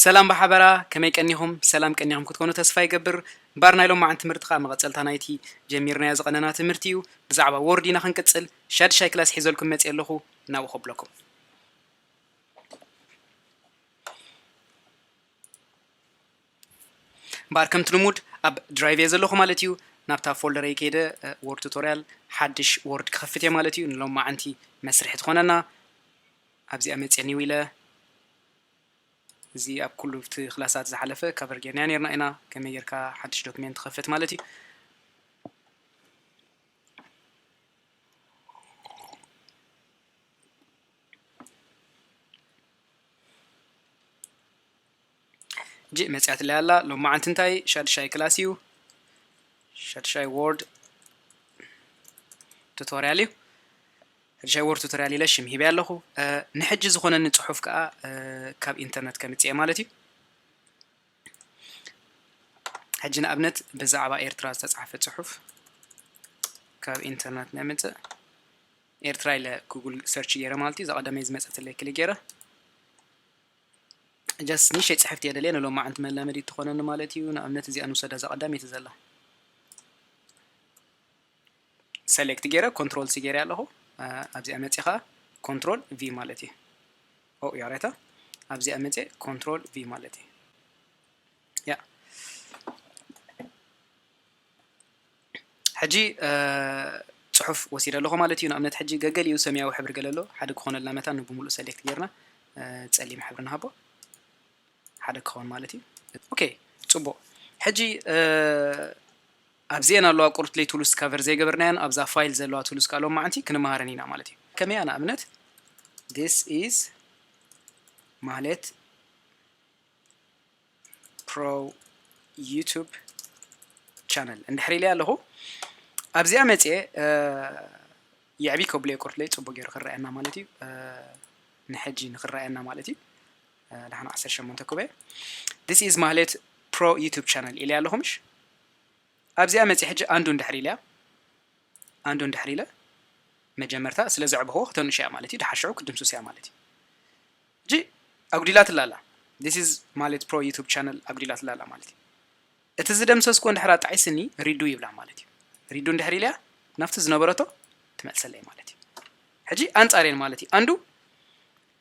ሰላም ብሓበራ፣ ከመይ ቀኒኹም? ሰላም ቀኒኹም ክትኮኑ ተስፋ ይገብር። እምበኣር ናይ ሎማዓንቲ ትምህርቲ ከኣ መቐጸልታ ናይቲ ጀሚርናዮ ዝቐነና ትምህርቲ እዩ። ብዛዕባ ወርድ ኢና ክንቅጽል። ሻድሻይ ክላስ ሒዘልኩም መጽየ ኣለኹ፣ ናብኡ ከብለኩም። እምበኣር ከምቲ ልሙድ ኣብ ድራይቭ እየ ዘለኹ ማለት እዩ። ናብታ ፎልደረይ ከይደ፣ እ፣ ወርድ ቱቶርያል ሓድሽ ወርድ ክኸፍት እየ ማለት እዩ። ንሎማዓንቲ መስርሒ ትኾነና ኣብዚኣ መጽየ ኒው ኢለ። እዚ ኣብ ኩሉ እቲ ክላሳት ዝሓለፈ ካቨር ጌርናዮ ኔርና ኢና። ከመይ ጌርካ ሓድሽ ዶክሜንት ትኸፍት ማለት እዩ። ሕጂ መጽያትለይ ኣላ። ሎማዓንቲ እንታይ? ሻድሻይ ክላስ እዩ። ሻድሻይ ወርድ ቱቶርያል እዩ። ሻድሻይ ወርድ ቱቶርያል ኢለ ሽም ሂበያ ኣለኹ። እ፣ ንሕጂ ዝኾነኒ ጽሑፍ ከኣ፣ እ፣ ካብ ኢንተርነት ከምጽእ እየ ማለት እዩ። ሕጂ ንኣብነት ብዛዕባ ኤርትራ ዝተጻሕፈ ጽሑፍ ካብ ኢንተርነት ነምጽእ። ኤርትራ ኢለ ጉግል ሰርች ገይረ ማለት እዩ። እዛ ቀዳመይ ዝመጸትለይ ክሊክ ገይረ። ጀስት ንእሽተይ ጽሕፍቲ እየ ደልየ ንሎማዓንቲ መላመዲ ትኾነኒ ማለት እዩ። ንኣብነት እዚኣ ንውሰዳ፣ እዛ ቀዳመይቲ ዘላ። ሰሌክት ገይረ ኮንትሮል ሲ ገይረ ኣለኹ። እ፣ ኣብዚኣ መጽየ ኸኣ ኮንትሮል ቪ ማለት እዩ። ኦ፣ ያሬታ ኣብዚኣ መጽየ ኮንትሮል ቪ ማለት እዩ። ያ። ሕጂ፣ እ፣ ጽሑፍ ወሲደ ኣለኹ ማለት እዩ። ንኣብነት ሕጂ ገገሊኡ ሰማያዊ ሕብሪ ገለ ኣሎ፣ ሓደ ክኾነልና መታን ንብምሉኡ ሰሌክት ጌርና፣ እ፣ ጸሊም ሕብሪ ንሃቦ፣ ሓደ ክኸውን ማለት እዩ። ኦኬ፣ ጽቡቕ። ሕጂ፣ እ፣ ኣብዚኤን ኣለዋ ቁርትለይ ቱልስ ካቨር ዘይገበርናየን፣ ኣብዛ ፋይል ዘለዋ ቱልስ ከኣ ሎማዓንቲ ክንመሃረን ኢና ማለት እዩ። ከመይ እያ? ንኣብነት this is ማህሌት ፕሮ ዩቱብ ቻነል እንድሕር ኢለያ ኣለኹ። ኣብዚኣ መጽየ፣ እ፣ የዕቢ ከብሎ የቁርትለይ ጽቡቅ ገይሩ ክረኣየና ማለት እዩ። እ፣ ንሕጂ ንክረኣየና ማለት እዩ። እ፣ ደሓን ዓሰርተ ሸሞንተ ክበ። This is ማህሌት ፕሮ ዩቱብ ቻነል ኢለያ ኣለኹ ምሽ? ኣብዚኣ መጽየ ሕጂ ኣንዱ እንድሕር ኢለያ፣ ኣንዱ እንድሕር ኢለ መጀመርታ ስለ ዘዕበኽዎ ክተንእሾ እያ ማለት እዩ። ደሓር ሽዑ ክድምስስ እያ ማለት እዩ። ሕጂ ኣጉዲላትላ ኣላ። This is ማህሌት ፕሮ ዩቱብ ቻነል ኣጉዲላትላ ኣላ ማለት እዩ። እቲ ዝደምሰስኩ እንድሕር ኣጣዒስኒ ሪዱ ይብላ ማለት እዩ። ሪዱ እንድሕር ኢለያ ናብቲ ዝነበረቶ ትመልሰለይ ማለት እዩ። ሕጂ ኣንጻር እየን ማለት እዩ። ኣንዱ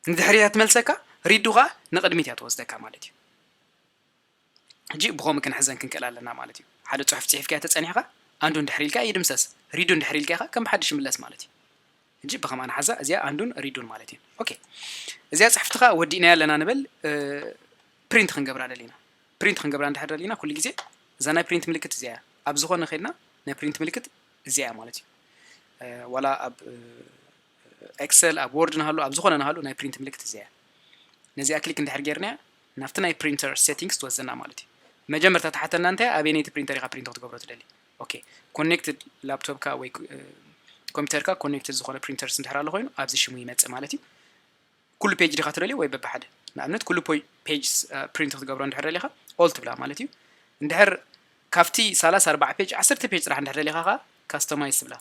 ንድሕሪት እያ ትመልሰካ፣ ሪዱ ኸኣ ንቕድሚት እያ ትወስደካ ማለት እዩ። ሕጂ ብኸምኡ ክንሕዘን ክንክእል ኣለና ማለት እዩ። ሓደ ጽሑፍ ጽሒፍካዮ ተጸኒሕካ፣ ኣንዱ እንድሕር ኢልካ ይድምሰስ፣ ሪዱ እንድሕር ኢልካ ኢኻ ከም ብሓድሽ ይምለስ ማለት እዩ። ሕጂ ብኸምኣ ንሓዛ፣ እዚኣ ኣንዱን ሪዱን ማለት እዩ። ኦኬ፣ እዚኣ ጽሕፍቲ ኸኣ ወዲእናያ ኣለና ንበል፣ እ፣ ፕሪንት ክንገብራ ደሊና። ፕሪንት ክንገብራ እንድሕር ደሊና፣ ኩሉ ግዜ እዛ ናይ ፕሪንት ምልክት እዚኣ እያ። ኣብ ዝኾነ ኸድና ናይ ፕሪንት ምልክት እዚኣ እያ ማለት እዩ። እ፣ ዋላ ኣብ፣ እ፣ ኤክሰል፣ ኣብ ወርድ ንሃሉ፣ ኣብ ዝኾነ ንሃሉ ናይ ፕሪንት ምልክት እዚኣ እያ። ነዚኣ ክሊክ እንድሕር ጌርናያ፣ ናብቲ ናይ ፕሪንተር ሴቲንግስ ትወስደና ማለት እዩ። መጀመርታ ትሓተና እንታይ፣ ኣበየነይቲ ፕሪንተር ኢኻ ፕሪንት ክትገብሮ ትደሊ? ኦኬ፣ ኮኔክትድ ላፕቶፕካ ወይ፣ እ፣ ኮምፒውተርካ ኮኔክትድ ዝኾነ ፕሪንተርስ እንድሕር ኣሎ ኮይኑ፣ ኣብዚ ሽሙ ይመጽእ ማለት እዩ። ኩሉ ፔጅ ዲኻ ትደልዮ ወይ በብሓደ? ንኣብነት ኩሉ ፖ-፣ ፔጅስ፣ እ፣ ፕሪንት ክትገብሮ እንድሕር ደሊኻ ኦል ትብላ ማለት እዩ። እንድሕር ካብቲ ሰላሳ ኣርባዓ ፔጅ ዓሰርተ ፔጅ ጥራሕ እንድሕር ደሊኻ ኸኣ ካስተማይዝ ትብላ።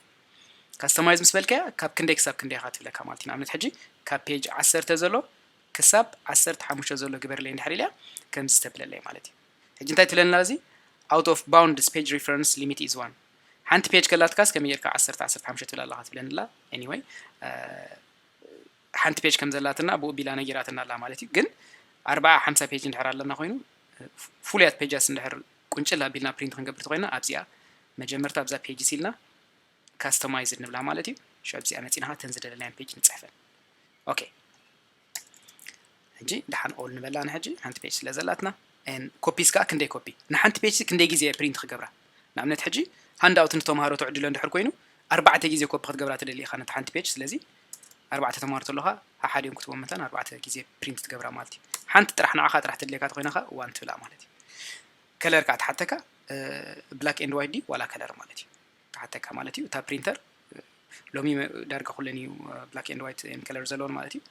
ካስተማይዝ ምስ በልካያ ካብ ክንደይ ክሳብ ክንደይ ኢኻ ትብለካ ማለት እዩ። ንኣብነት ሕጂ ካብ ፔጅ ዓሰርተ ዘሎ ክሳብ ዓሰርተ ሓሙሽተ ዘሎ ግበርለይ እንድሕር ኢልያ ከምዚ ተብለለይ ማለት እዩ። ሕጂ እንታይ ትብለና እዚ? Out of bounds page reference limit is one። ሓንቲ ፔጅ ከላትካስ ከመይ ጌርካ ዓሰርተ፣ ዓሰርተ ሓሙሽተ ትብል ኣለኻ ትብለኒ ኣላ። ኤኒወይ፣ እ፣ ሓንቲ ፔጅ ከም ዘላትና ብኡ ቢላ ነጊራትና ኣላ ማለት እዩ። ግን ኣርብዓ ሓምሳ ፔጅ እንድሕር ኣለና ኮይኑ፣ ፍሉያት ፔጃስ እንድሕር ቁንጭል ኣቢልና ፕሪንት ክንገብር ተኮይና ኣብዚኣ መጀመርታ ኣብዛ ፔጅስ ኢልና ካስተማይዝ ንብላ ማለት እዩ። ሽዑ ኣብዚኣ መጺና ኸዓ እተን ዝደለናየን ፔጅ ንጽሕፈን። ኦኬ። ሕጂ ደሓን ኦል ንበላ ንሕጂ ሓንቲ ፔጅ ስለ ዘላትና። ኤን ኮፒስ ከኣ ክንደይ ኮፒ? ንሓንቲ ፔጅ ክንደይ ግዜ እየ ፕሪንት ክገብራ? ንኣብነት ሕጂ ሃንድ ኣውት ንተምሃሮ ተዕድሎ እንድሕር ኮይኑ ኣርባዕተ ግዜ ኮፒ ክትገብራ ትደሊ ኢኻ ነቲ ሓንቲ ፔጅ። ስለዚ ኣርባዕተ ተምሃሮ ተለኻ ሓሓዲኦም ክትቦም መታን ኣርባዕተ ግዜ ፕሪንት ትገብራ ማለት እዩ። ሓንቲ ጥራሕ ንዓኻ ጥራሕ ትድልየካ ተኮይና ከኣ ዋን ትብላ ማለት እዩ። ከለር ከኣ ትሓተካ፣ እ፣ ብላክ ኤንድ ዋይት ድዩ ዋላ ከለር ማለት እዩ። ትሓተካ ማለት እዩ። እታ ፕሪንተር፣ እ፣ ሎሚ መ-፣ ዳርጋ ኩለን እዩ፣ እ፣ ብላክ ኤንድ ዋይት ኤንድ ከለር ዘለወን ማለት እዩ።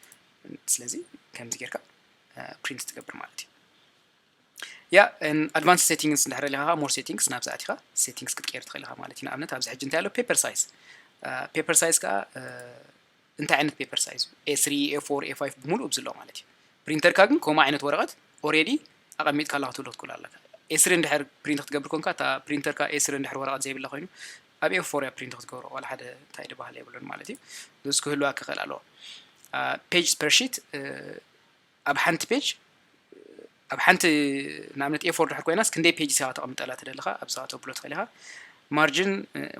ስለዚ ከምዚ ጌርካ፣ እ፣ ፕሪንት ትገብር ማለት እዩ። ያ፣ ን ኣድቫንስ ሴቲንግስ እንድሕር ደሊኻ ኸዓ ሞር ሴቲንግስ ናብዚ ኣቲኻ ሴቲንግስ ክትቀይር ትኽእል ኢኻ ማለት እዩ። ንኣብነት ኣብዚ ሕጂ እንታይ ኣሎ? ፔፐር ሳይዝ። እ፣ ፔፐር ሳይዝ ከኣ፣ እ፣ እንታይ ዓይነት ፔፐር ሳይዝ? ኤ ስሪ፣ ኤ ፎር፣ ኤ ፋይቭ ብምሉኡ ኣብዚ ኣሎ ማለት እዩ። ፕሪንተርካ ግን ከምኡ ዓይነት ወረቐት already ኣቐሚጥካ ኣለኻ ትብሎ ትክእል ኣለካ። ኤስሪ እንድሕር ፕሪንት ክትገብር ኮንካ እታ ፕሪንተርካ ኤስሪ እንድሕር ወረቐት ዘይብላ ኮይኑ ኣብ ኤፎር እያ ፕሪንት ክትገብሮ ዋላ ሓደ እንታይ ድባህል የብሉን ማለት እዩ። እዚ ክህልዋ ክኽእል ኣለዎ። ፔጅ ፐር ሺት ኣብ ሓንቲ ፔጅ ኣብ ሓንቲ ንኣብነት ኤፎር ድሕር ኮይናስ ክንደይ ፔጅ ኢኻ ተቐምጠላ ትደለኻ ኣብዛ ተብሎ ትኽእል ኢኻ። ማርጅን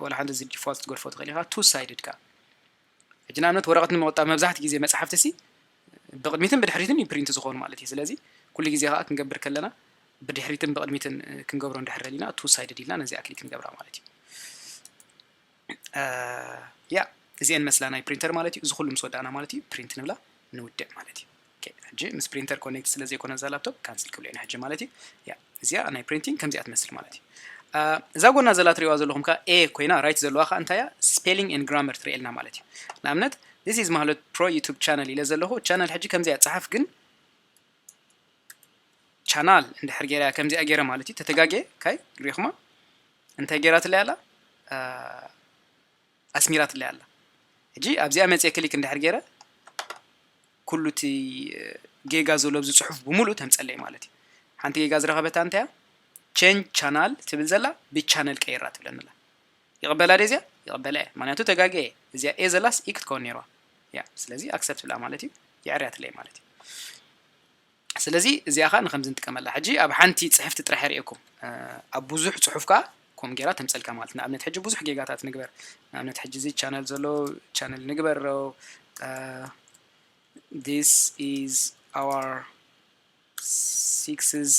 ዋላ ሓንቲ እዚ ዲፎልት ትገድፎ ትኽእል ኢኻ። ቱ ሳይድድ ከኣ ሕጂ ንኣብነት ወረቐት ንምቕጣብ መብዛሕትኡ ግዜ መጽሓፍቲ ሲ ብቕድሚትን ብድሕሪትን እዩ ፕሪንት ዝኾኑ ማለት እዩ። ስለዚ ኩሉ ግዜ ከዓ ክንገብር ከለና ብድሕሪትን ብቕድሚትን ክንገብሮ እንድሕር ደሊና ቱ ሳይድድ ኢልና ነዚኣ ክሊክ ንገብራ ማለት እዩ። ያ እዚአን መስላ ናይ ፕሪንተር ማለት እዩ። እዚ ኩሉ ምስ ወዳእና ማለት እዩ ፕሪንት ንብላ ንውድእ ማለት እዩ። ሕጂ ምስ ፕሪንተር ኮኔክት ስለ ዘይኮነ እዛ ላፕቶፕ ካንስል ክብሎ ኢና ሕጂ ማለት እዩ። ያ እዚኣ ናይ ፕሪንቲንግ ከምዚኣ ትመስል ማለት እዩ። እዛ ጎና ዘላ ትሪእዋ ዘለኹም ከ ኤ ኮይና ራይት ዘለዋ ከ እንታይ እያ? ስፔሊንግ ኤንድ ግራመር ትርእየልና ማለት እዩ። ንኣብነት this is ማህለት ፕሮ ዩቱብ ቻነል ኢለ ዘለኹ ቻነል ሕጂ ከምዚኣ ጸሓፍ ግን ቻናል እንድሕር ገይራ ከምዚኣ ገይረ ማለት እዩ። ተተጋጌ ካይ ሪኹማ እንታይ ገይራትለይ ኣላ ኣስሚራትለይ ኣላ። ሕጂ ኣብዚኣ መፅየ ክሊክ እንድሕር ገይረ ኩሉ እቲ ጌጋ ዘሎ ኣብዚ ፅሑፍ ብምሉእ ተምፀለይ ማለት እዩ። ሓንቲ ጌጋ ዝረኸበታ እንታይ እያ? ቼንጅ ቻናል ትብል ዘላ ብቻነል ቀይራ ትብለኒ ኣላ። ይቕበላ ደ እዚኣ? ይቕበላ እየ። ምክንያቱ ተጋገየ። እዚኣ ኤ ዘላስ ኢ ክትከውን ነይርዋ። ያ ስለዚ ኣክሰፕት ብላ ማለት እዩ። የዕርያትለይ ማለት እዩ። ስለዚ እዚኣ ኸዓ ንኸምዚ ንጥቀመላ። ሕጂ ኣብ ሓንቲ ጽሕፍቲ ጥራሕ የርእየኩም። ኣብ ብዙሕ ጽሑፍ ከኣ ከም ጌራ ተምጸልካ ማለት። ንኣብነት ሕጂ ብዙሕ ጌጋታት ንግበር። ንኣብነት ሕጂ እዚ ቻነል ዘሎ ቻነል ንግበሮ። This is our sixth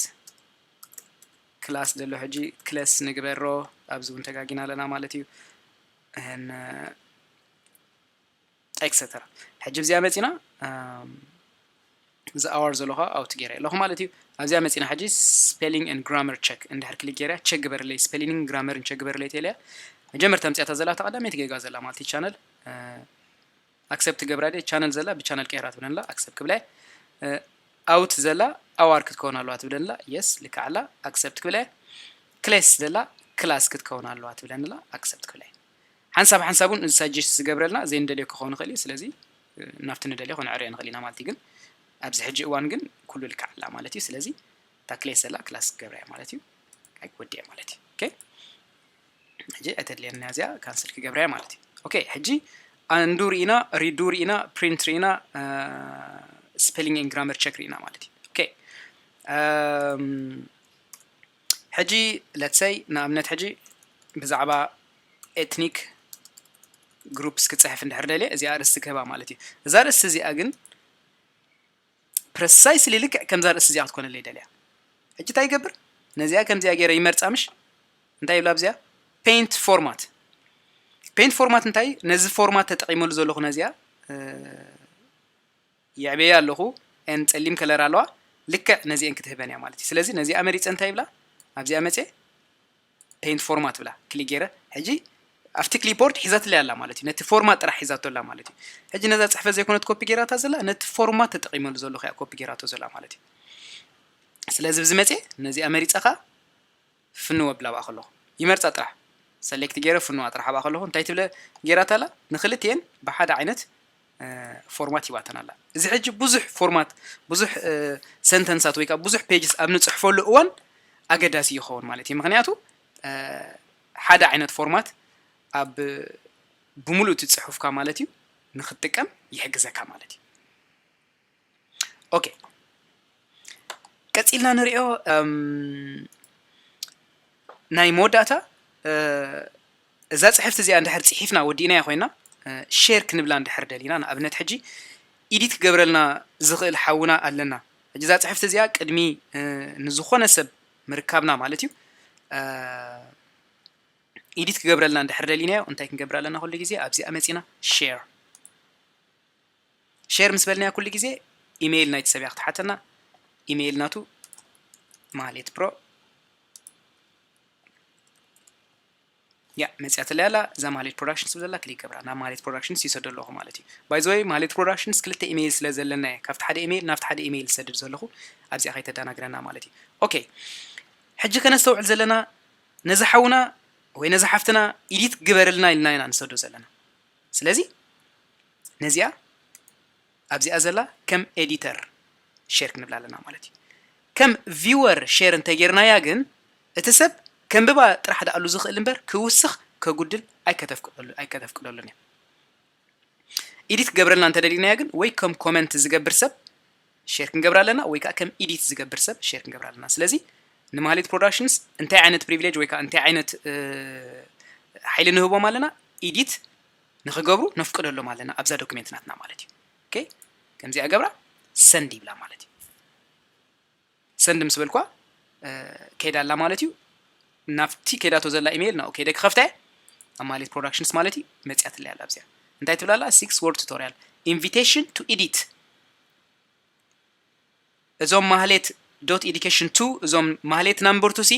class ዘሎ ሕጂ ክለስ ንግበሮ። ኣብዚ እውን ተጋጊና ኣለና ማለት እዩ። And ኤክሰተራ። ሕጂ ኣብዚኣ መፂና እዚ ኣወር ዘሎ ከዓ ኣውት ገይረ ኣለኹ ማለት እዩ። ኣብዚኣ መፂና ሕጂ ስፔሊንግ ኤንድ ግራመር ቸክ እንድሕር ክሊክ ገይረ ቸክ ግበርለይ ስፔሊንግ ግራመርን ቸክ ግበርለይ ተለያ መጀመርታ ምፅያታ ዘላ ተቐዳመይቲ ጌጋ ዘላ ማለት እዩ። ቻነል ኣክሰፕት ገብራ ደ ቻነል ዘላ ብቻነል ቀይራ ትብለንላ ኣክሰፕት ክብለ ኣውት ዘላ ኣዋር ክትከውን ኣለዋ ትብለንላ የስ ልክዓላ ኣክሰፕት ክብለ ክሌስ ዘላ ክላስ ክትከውን ኣለዋ ትብለንላ ኣክሰፕት ክብለ ሓንሳብ ሓንሳብ እውን እዚ ሳጀስት ዝገብረልና ዘይንደልዮ ክኸውን ይኽእል እዩ። ስለዚ ናብቲ ንደልዮ ክንዕርዮ ንኽእል ኢና ማለት እዩ። ግን ኣብዚ ሕጂ እዋን ግን ኩሉ ልክዕ ኣላ ማለት እዩ። ስለዚ እታ ክሌስ ዘላ ክላስ ክገብራ እያ ማለት እዩ። ወዲአ ማለት እዩ። ኦኬ ሕጂ ኣይተድልየና እዚኣ ካንስል ክገብራ እያ ማለት እዩ። ኦኬ ሕጂ ኣንዱ ርኢና ሪዱ ርኢና ፕሪንት ርኢና ስፔሊንግ ኤንድ ግራመር ቸክ ርኢና ማለት እዩ። ኦኬ ሕጂ ለትሰይ ንኣብነት ሕጂ ብዛዕባ ኤትኒክ ግሩፕስ ክፅሕፍ እንድሕር ደልየ እዚኣ ርእስቲ ክህባ ማለት እዩ። እዛ ርእስቲ እዚኣ ግን ፕረሳይስሊ ልክዕ ከምዛ ርእስቲ እዚኣ ክትኮነለይ ደልያ። ሕጂ እንታይ ይገብር? ነዚኣ ከምዚኣ ገይረ ይመርፃ ምሽ እንታይ ይብላ ኣብዚኣ ፔንት ፎርማት ፔንት ፎርማት እንታይ ነዚ ፎርማት ተጠቂመሉ ዘለኹ ነዚኣ የዕበየ ኣለኹ ን ፀሊም ከለር ኣለዋ ልክዕ ነዚአን ክትህበን እያ ማለት እዩ። ስለዚ ነዚኣ መሪፀ እንታይ ይብላ ኣብዚኣ መፅየ ፔንት ፎርማት ብላ ክሊክ ገይረ ሕጂ ኣብቲ ክሊፖርድ ሒዛትለይ ኣላ ማለት እዩ። ነቲ ፎርማት ጥራሕ ሒዛቶ ኣላ ማለት እዩ። ሕጂ ነዛ ፅሕፈት ዘይኮነት ኮፒ ገይራታ ዘላ ነቲ ፎርማት ተጠቂመሉ ዘለኹ እያ ኮፒ ገይራቶ ዘላ ማለት እዩ። ስለዚ ብዚ መፅየ ነዚኣ መሪፀ ከዓ ፍንወ ብላ ብኣ ከለኹ ይመርፃ ጥራሕ ሰሌክት ገይረ ፍንዋ ጥራሕ ኣብኣ ከለኹ እንታይ ትብለ ገይራታ ኣላ ንክልትኤን ብሓደ ዓይነት ፎርማት ሂባተን ኣላ። እዚ ሕጂ ብዙሕ ፎርማት ብዙሕ ሰንተንሳት ወይ ከዓ ብዙሕ ፔጅስ ኣብ ንፅሕፈሉ እዋን ኣገዳሲ ይኸውን ማለት እዩ። ምክንያቱ ሓደ ዓይነት ፎርማት ኣብ ብምሉእ እቲ ፅሑፍካ ማለት እዩ ንክትጥቀም ይሕግዘካ ማለት እዩ። ኦኬ ቀፂልና ንሪኦ ናይ መወዳእታ እዛ ፅሕፍቲ እዚኣ እንድሕር ፅሒፍና ወዲእናያ ኮይና ሼር ክንብላ እንድሕር ደሊና ንኣብነት ሕጂ ኢዲት ክገብረልና ዝኽእል ሓውና ኣለና። ሕጂ እዛ ፅሕፍቲ እዚኣ ቅድሚ ንዝኾነ ሰብ ምርካብና ማለት እዩ ኢዲት ክገብረልና እንድሕር ደሊናዮ እንታይ ክንገብር ኣለና ኩሉ ግዜ ኣብዚኣ መፂና ሼር ሼር ምስ በልናዮ ኩሉ ግዜ ኢሜይል ናይቲ ሰብ እያ ክትሓተና። ኢሜይል ናቱ ማሌት ፕሮ ያ መፅያትለይ ኣላ እዛ ማሌት ፕሮዳክሽንስ ትብል ዘላ ክሊክ ገብራ ናብ ማሌት ፕሮዳክሽንስ ይሰዶ ኣለኹ ማለት እዩ። ባይዘወይ ማሌት ፕሮዳክሽንስ ክልተ ኢሜይል ስለ ዘለና እየ ካብቲ ሓደ ኢሜይል ናብቲ ሓደ ኢሜይል ዝሰድድ ዘለኹ ኣብዚኣ ከይተደናግረና ማለት እዩ። ኦኬ ሕጂ ከነስተውዕል ዘለና ነዚ ሓውና ወይ ነዚ ሓፍትና ኢዲት ግበርልና ኢልና ኢና ንሰዶ ዘለና። ስለዚ ነዚኣ ኣብዚኣ ዘላ ከም ኤዲተር ሼር ክንብላ ኣለና ማለት እዩ። ከም viewer share እንተጌርናያ ግን እቲ ሰብ ከንብባ ጥራሕ ደኣሉ ዝኽእል እምበር ክውስኽ ከጉድል ኣይከተፍቅደሉ ኣይከተፍቅደሉን እያ። edit ክገብረልና እንተደሊናያ ግን ወይ ከም comment ዝገብር ሰብ share ክንገብር ኣለና ወይ ከዓ ከም edit ዝገብር ሰብ share ክንገብር ኣለና። ስለዚ ንማህሌት productions እንታይ ዓይነት privilege ወይ ከዓ እንታይ ዓይነት ሓይሊ ንህቦም ኣለና? edit ንኽገብሩ ነፍቅደሎም ኣለና ኣብዛ document ናትና ማለት እዩ። okay ከምዚኣ ገብራ send ይብላ ማለት እዩ። send ምስ በልኳ ከይዳ ኣላ ማለት እዩ። ናብቲ ከይዳቶ ዘላ ኢሜይል ናብኡ ከይደ ክኸፍተ ኣብ ማህሌት productions ማለት እዩ መፅያትለይ ኣላ ኣብዚኣ። እንታይ ትብላ ኣላ? six word tutorial invitation to edit። እዞም ማህሌት dot education two እዞም ማህሌት number two ሲ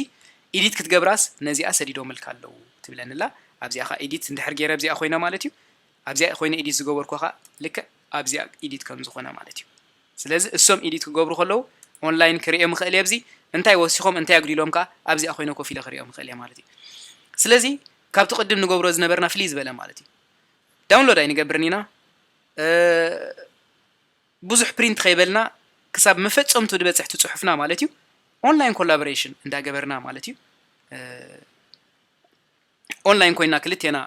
edit ክትገብራስ ነዚኣ ሰዲዶምልካ ኣለዉ ትብለኒ ኣላ። ኣብዚኣ ኸዓ edit እንድሕር ገይረ ኣብዚኣ ኮይነ ማለት እዩ። ኣብዚኣ ኮይነ edit ዝገበርኩ ኸዓ ልክዕ ኣብዚኣ edit ከም ዝኾነ ማለት እዩ። ስለዚ እሶም edit ክገብሩ ከለዉ online ክርእዮም ይኽእል እየ። ኣብዚ እንታይ ወሲኾም እንታይ ኣጉዲሎም ከዓ ኣብዚኣ ኮይነ ኮፍ ኢለ ክርእዮም ይኽእል እየ ማለት እዩ። ስለዚ ካብቲ ቅድም ንገብሮ ዝነበርና ፍልይ ዝበለ ማለት እዩ። download ኣይንገብርን ኢና። ብዙሕ print ከይበልና ክሳብ መፈፀምቱ ዝበፅሕ እቲ ፅሑፍና ማለት እዩ online collaboration እንዳገበርና ማለት እዩ። online ኮይና ክልቴና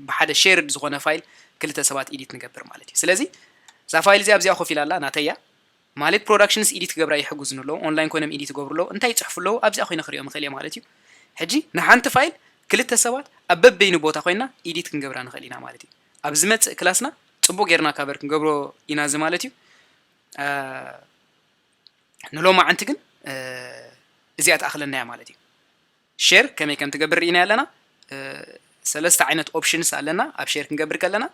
ብሓደ shared ዝኾነ file ክልተ ሰባት edit ንገብር ማለት እዩ። ስለዚ እዛ file እዚኣ ኣብዚኣ ኮፍ ኢላ ኣላ ናተያ። ማህሌት productions edit ክገብራ ይሕግዙኒ ኣለዉ። online ኮይኖም edit ይገብሩ ኣለዉ። እንታይ ይፅሕፉ ኣለዉ ኣብዚኣ ኮይነ ክሪኦም ይኽእል እየ ማለት እዩ። ሕጂ ንሓንቲ file ክልተ ሰባት ኣብ በበይኑ ቦታ ኮይና edit ክንገብራ ንኽእል ኢና ማለት እዩ። ኣብ ዝመፅእ ክላስና ፅቡቅ ጌርና cover ክንገብሮ ኢና እዚ ማለት እዩ። ንሎማዓንቲ ግን እዚኣ ትኣኽለና እያ ማለት እዩ። share ከመይ ከም ትገብር ርኢና ኣለና። ሰለስተ ዓይነት options ኣለና ኣብ share ክንገብር ከለና።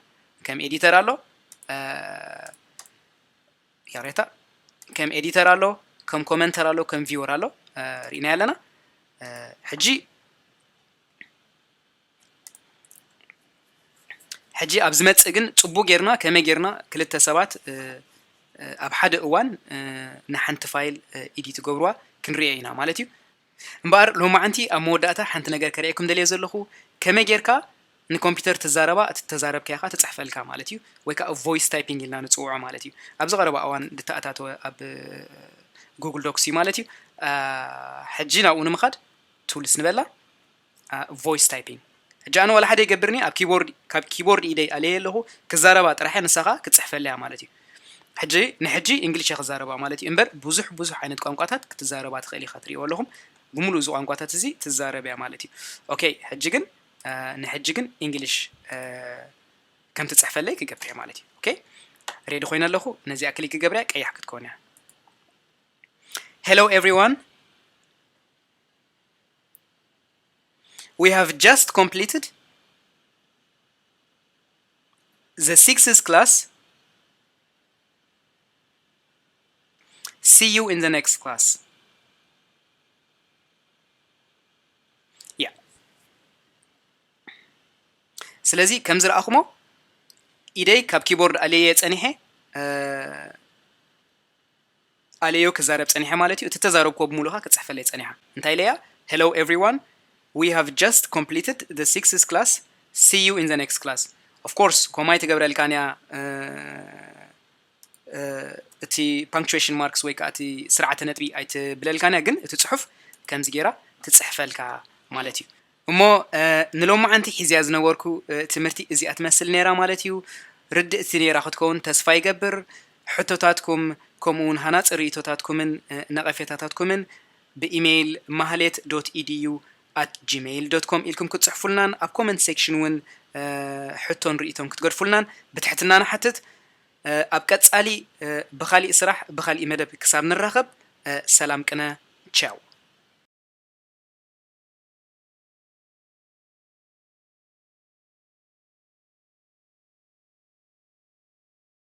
ከም editor ኣሎ፣ ያሬታ ከም editor ኣሎ፣ ከም commenter ኣሎ፣ ከም viewer ኣሎ ርኢና ኣለና። ሕጂ ሕጂ ኣብ ዝመጽእ ግን ጽቡቅ ጌርና ከመይ ጌርና ክልተ ሰባት ኣብ ሓደ እዋን ንሓንቲ file edit ይገብርዋ ክንሪኦ ኢና ማለት እዩ። እምበኣር ሎማዓንቲ ኣብ መወዳእታ ሓንቲ ነገር ከርእየኩም ደልየ ዘለኹ፣ ከመይ ጌርካ ንኮምፒውተር ትዛረባ፣ እቲ ተዛረብካያ ከኣ ትጽሕፈልካ ማለት እዩ። ወይ ከኣ voice typing ኢልና ንጽውዖ ማለት እዩ። ኣብዚ ቀረባ እዋን ዝተኣታተወ ኣብ Google Docs እዩ ማለት እዩ። ሕጂ ናብኡ ንምኻድ tools ንበላ። voice typing። ሕጂ ኣነ ዋላ ሓደ ይገብርኒ ኣብ keyboard ካብ keyboard ኢደይ ኣለየ ኣለኹ ክዛረባ ጥራሕ ንሳ ከዓ ክትፅሕፈለያ ማለት እዩ። ሕጂ ንሕጂ እንግሊሽ እየ ክዛረባ ማለት እዩ እምበር ብዙሕ ብዙሕ ዓይነት ቋንቋታት ክትዛረባ ትኽእል ኢኻ ትሪእዎ ኣለኹም። ብምሉእ እዚ ቋንቋታት እዚ ትዛረብ እያ ማለት እዩ። okay ሕጂ ግን ንሕጂ ግን እንግሊሽ ከም ትፅሕፈለይ ክገብር እየ ማለት እዩ። okay ready ኮይነ ኣለኹ ነዚኣ click ክገብር እያ ቀያሕ ክትከውን እያ። Hello everyone. We have just completed the sixth class. See you in the next class. Yeah. ስለዚ ከም ዝረኣኹሞ ኢደይ ካብ keyboard ኣለየ ጸኒሐ ኣለዮ ክዛረብ ጸኒሐ ማለት እዩ። እቲ ተዛረብክዎ ብምሉእኻ ክጽሕፈለይ ጸኒሓ። እንታይ ኢለያ? Hello everyone, we have just completed the sixth class, see you in the next class. Of course ኮማይ ትገብረልካን እያ እቲ punctuation marks ወይ ከዓ እቲ ስርዓተ ነጥቢ ኣይትብለልካን እያ፣ ግን እቲ ጽሑፍ ከምዚ ጌራ ትጽሕፈልካ ማለት እዩ። እሞ ንሎማዓንቲ ሒዝያ ዝነበርኩ ትምህርቲ እዚኣ ትመስል ነይራ ማለት እዩ። ርድእቲ ነይራ ክትከውን ተስፋ ይገብር። ሕቶታትኩም ከምኡ እውን ሃናፂ ርእይቶታትኩምን ነቐፌታታትኩምን ብኢሜይል ማህሌት ዶት ኢዲዩ ኣት ጂሜይል ዶት ኮም ኢልኩም ክትፅሕፉልናን ኣብ comment section እውን ሕቶን ርእይቶን ክትገድፉልናን ብትሕትና ንሓትት። ኣብ ቀፃሊ ብኻሊእ ስራሕ ብኻሊእ መደብ ክሳብ ንራኸብ ሰላም ቅነ። ቻው።